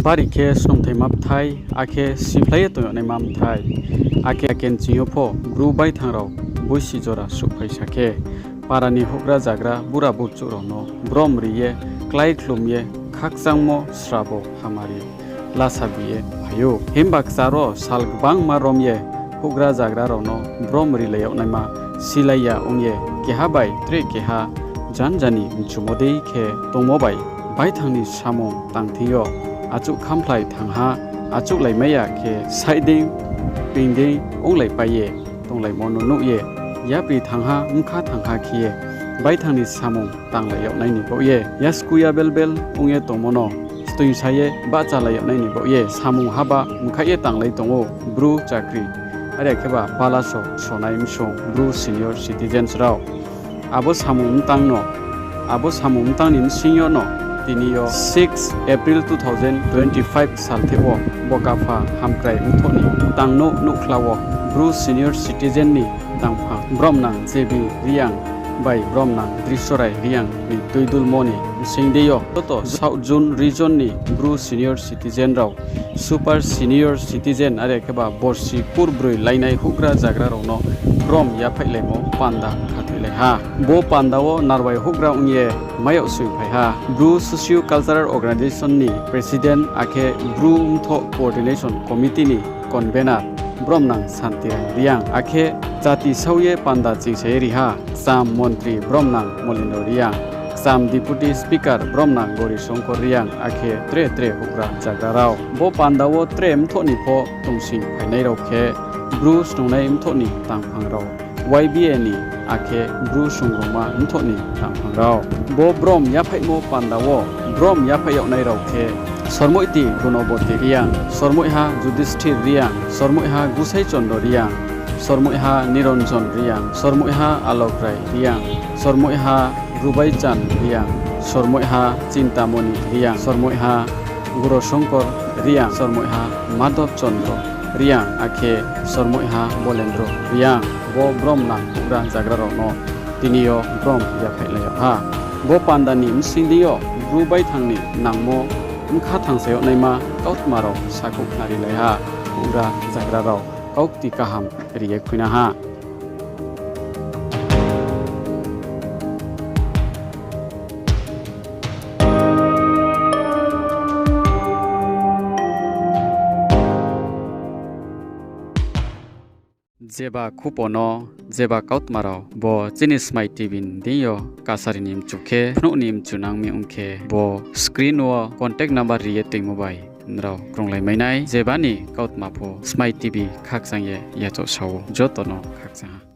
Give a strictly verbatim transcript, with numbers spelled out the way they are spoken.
Bari khe snungthaima bthai, akhe siphlai ye tong yag naima bthai, akhe akenching yo pho Bru baithang rao boisi jora suhphai sa khe, para ni houhgra zagra bura burchuh rao no brom ri ye, klái khlum ye, khakchangmo srabo hamari lasa bi ye phai ou. Himba kchar wo sal gbangma rom ye houhgra zagra rao no brom rilai yag naima silai ya ong ye, keha bai tre keha janjani mchumo dei khe tongmo bai baithang ni samung tang thing yo achouh khamphlai thangha, achouhlaimai ya khe saih dei ping dei onglaipai ye tonglaimo no nuh ye, yapri thangha bkha thangha khe ye baithang ni samung tanglai yag nai ni baoh ye, yasku ya belbel ong ye tongmo no stoingsa ye bahchalai yag nai ni baoh ye samung haba mkhaih ye tanglai tong ou Bru chakri, are ya khe ba palaso sonai msong Bru senior citizens rao. Abo samung mtang no, abo samung mtang ni bsing yo no tini yo six April two thousand twenty five saltheh wo Bokapha Hamkrai Mthoh ni tang no nuhkhla wo Bru senior citizen ni tangphang bromnang J B Reang bai bromnang Drisorai Reang ni tuidulmo ni bsing dei yo joto South Zone region ni Bru senior citizen rao super senior citizen are khe ba borsi kurbroi lainai houhgra zagra rao no brom yaphaihlaimo panda khathoilai ha. Bo panda wo narwai houhgra ong ye mai yag soingphai ha Bru Socio Cultural Organisation ni president akhe Bru Mthoh Coordination Committee ni convener bromnang Santiram Reang, akhe chati sao ye panda chingsa ye ri ha kcham montri bromnang Molendro Reang, kcham deputy speaker bromnang Gori Songkor Reang, akhe tre tre houhgra zagra rao. Bo panda wo tre mthoh ni pho tongsing phainai rao khe Bru snungnai mthoh ni tangphang rao, Y B A ni, akhe Bru sungrungma mthoh ni tangphang rao. Bo brom yaphaihmo panda wo brom yaphaih yag nai rao khe Sormoihti Gunoboti Reang, Sormoiha Judisthir Reang, Sormoiha Gusaichondro Reang, Sormoiha Niranjan Reang, Sormoiha Alokrai Reang, Sormoiha Rubaichan Reang, Sormoiha Chintamoni Reang, Sormoiha Gurosongkor Reang, Sormoiha Madhobchondro Reang, akhe Sormoiha Bolendro Reang. Bo bromnang houhgra zagra rao no tini yo brom yaphaihlai yag ha. Bo panda ni bsing dei yo Bru baithang ni nangmo bkha thangsa yag naima kautma rao sakhouh khnarilai ha. Houhgra zagra rao kaukti kaham ri ye khuina ha. Jeba khupo no, jeba kautma rao bo chini Smai T V ni deing yo kasari ni mchu khe, phnuh ni mchu nang mi ong khe, bo screen wo contact number ri ye toingmo bai nrao krunglai mai nai. Jeba ni kautma pho Smai T V khakchang ye yachaoh sa ou, joto no khakchang ha.